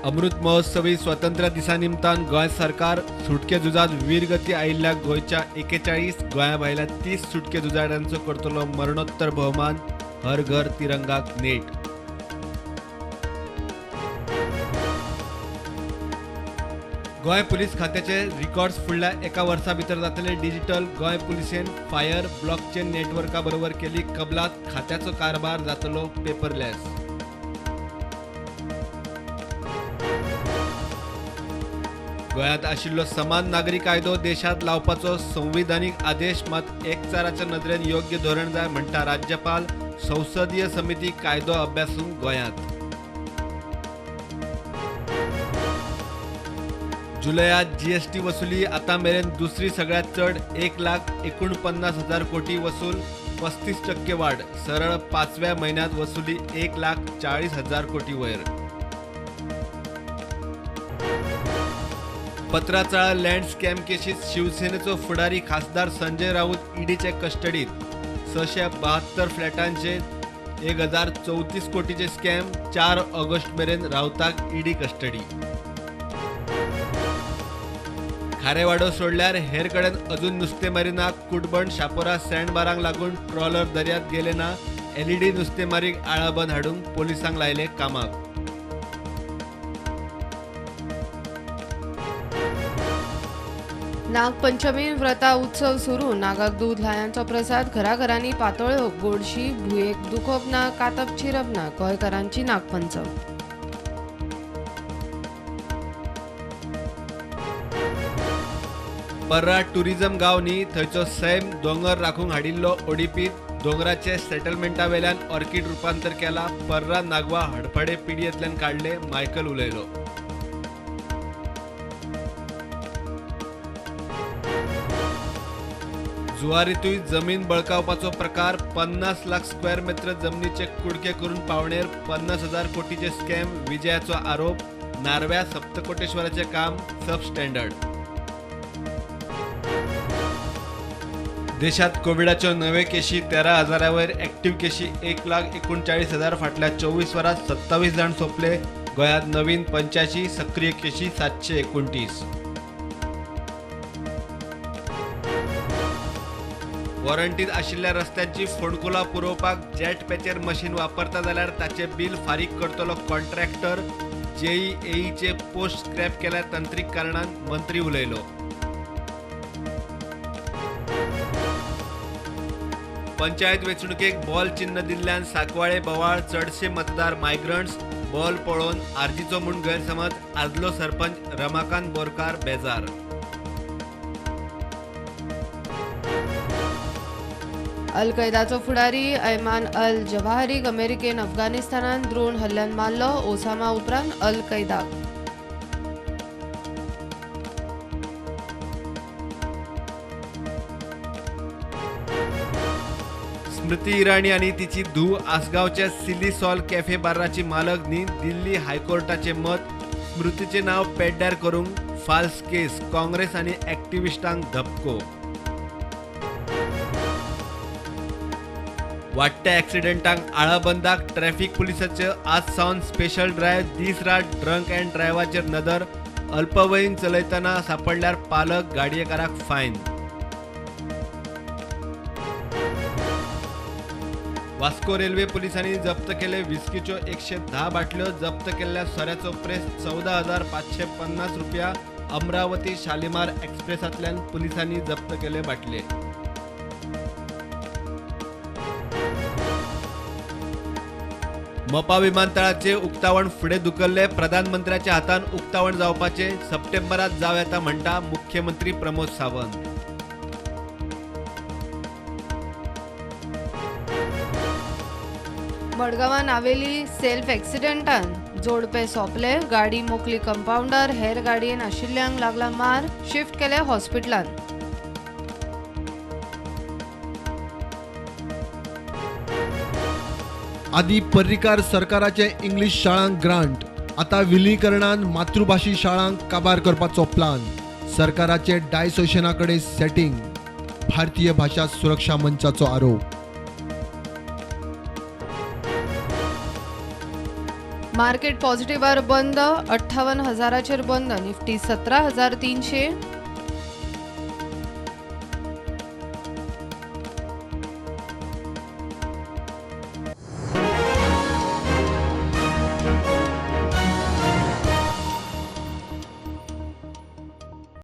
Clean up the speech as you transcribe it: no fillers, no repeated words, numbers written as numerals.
अमृत महोत्सवी स्वातंत्र्य दिसा निमतान गोंय सरकार सुटके झुजांत वीरगती आयिल्ल्या गोंयच्या 41 गोंया भायल्या 30 सुटके झुजाऱ्यांचो करतलो मरणोत्तर भोवमान. हर घर तिरंगाक नेट. गोंय पुलीस खात्याचे रिकॉर्ड्स फुडल्या एका वर्सा भितर जातले डिजिटल. गोंय पुलिसेन फायर ब्लॉकचेन नेटवर्का बरोबर केली कबलात. खात्याचो कारभार जातलो पेपरलेस. गोंयांत आशिल्लो समान नागरी कायदो देशांत लावपाचो संविधानीक आदेश मात एकचाराच्या नदरेन योग्य धोरण जाय म्हणटा राज्यपाल. संसदीय समिती कायदो अभ्यासूंक गोंयांत. जुलयात जीएसटी वसुली आतां मेरेन दुसरी सगळ्यांत चड 1,49,000 कोटी वसूल, 35% वाड. सरळ पांचव्या म्हयन्यांत वसुली 1,40,000 कोटी वयर. पत्राचाळ लँड स्कॅम केशीत शिवसेनेचो फुडारी खासदार संजय राऊत ईडीचे कस्टडीत. 672 फ्लॅटांचे 1,034 कोटीचे स्कॅम. 4 ऑगस्ट मेरेन राऊताक ईडी कस्टडी. खारेवाडो सोडल्यार हेर कडेन अजून नुस्तेमारी ना. कुटबण शापोरा सँडबारांक लागून ट्रॉलर दर्यांत गेले ना. एलईडी नुस्तेमारीक आळाबंद हाडूंक पोलिसांक लायले कामाक. नागपंचमी व्रता उत्सव सुरू. नागाक दूद ल्हायांचो प्रसाद घराघरांनी पातोळ्यो. गोडशी भुंयेक दुखोवप ना, कातप चिरप ना. गोंयकारांची नागपंचम. पर्रा टुरिझम गांव न्ही, थंयचो सैम दोंगर राखूंक हाडिल्लो ओडीपीत. दोंगराचे सेटलमेंटा वेल्यान ऑर्किड रुपांतर केला. पर्रा नागवा हडफडे पिडयेंतल्यान काडले, मायकल उलयलो. जुवारीतूय जमीन बळकावपाचो प्रकार. 50 लाख स्क्वेअर मीटर जमनीचे कुडके करून पावणेर 50,000 कोटीचे स्कॅम. विजयाचो आरोप. नार्व्या सप्तकोटेश्वराचे काम सबस्टँडर्ड. देशात कोविडाच्यो नवे केशी 13,000 वयर, ऍक्टिव्ह केशी 1,39,000. फाटल्या 24 वरांत 27 जाण सोंपले. गोंयांत नवीन 85, सक्रीय केशी 729. वॉरंटीत आशिल्ल्या रस्त्यांची फोंडकुलां पुरोवपाक जेट पॅचर मशीन वापरता जाल्यार ताचें बील फारीक करतलो कॉन्ट्रॅक्टर. जेईएईचे पोस्ट स्क्रॅप केल्यार तंत्रीक कारणान, मंत्री उलयलो. पंचायत वेंचणुकेक बॉल चिन्ह दिल्ल्यान सांकवाळे बोवाळ. चडशे मतदार मायग्रंट्स. बॉल पळोवन आरजीचो म्हूण गैरसमज. आदलो सरपंच रमाकांत बोरकार बेजार. अल कैदाचो फुडारी ऐमान अल जवाहरीक अमेरिकेन अफगाणिस्तानान ड्रोन हल्ल्यान मारलो. ओसामा उपरांत अल कैदाक. स्मृती इराणी आनी तिची धूव आसगांवच्या सिली सॉल कॅफे बाराची मालक न्ही. दिल्ली हायकोर्टाचे मत. स्मृतीचे नाव पेड्ड्यार करूंक फाल्स केस. काँग्रेस आनी ऍक्टिव्हिस्टांक धपको. वाडट्या ऍक्सिडेंटांक आळाबंदाक ट्रॅफिक पुलिसाचे आज सावन स्पेशल ड्रायव्ह. दीस रात ड्रंक अँड ड्रायव्हाचेर नदर. अल्पवयीन चलयतना सापडल्यार पालक गाडयेकाराक फायन. वास्को रेल्वे पुलिसांनी जप्त केले विस्कीच्यो 110 बाटल्यो. जप्त केल्ल्या सोऱ्याचो प्रेस 14,550 रुपया. अमरावती शालिमार एक्सप्रेसांतल्यान पुलिसांनी जप्त केले बाटले. मोपा विमानतळाचे उक्तावण फुडें धुकल्ले. प्रधानमंत्र्याच्या हातान उक्तावण जावपाचे सप्टेंबरात जावं येता म्हणटा मुख्यमंत्री प्रमोद सावंत. मडगांवां नावेली सेल्फ एक्सिडेंटान जोडपे सोंपले. गाडी मोखली कंपाऊंडर. हेर गाडयेन आशिल्ल्यांक लागला मार. शिफ्ट केले हॉस्पिटलांत. आदी पर्रीकार सरकाराचे इंग्लीश शाळांक ग्रांट, आतां विलीनीकरणान मातृभाशी शाळांक काबार करपाचो प्लान. सरकाराचे डायसोशना कडेन सेटिंग. भारतीय भाशा सुरक्षा मंचाचो आरोप. मार्केट पॉझिटिव्हार बंद. 58,000चेर बंद. निफ्टी 17,300.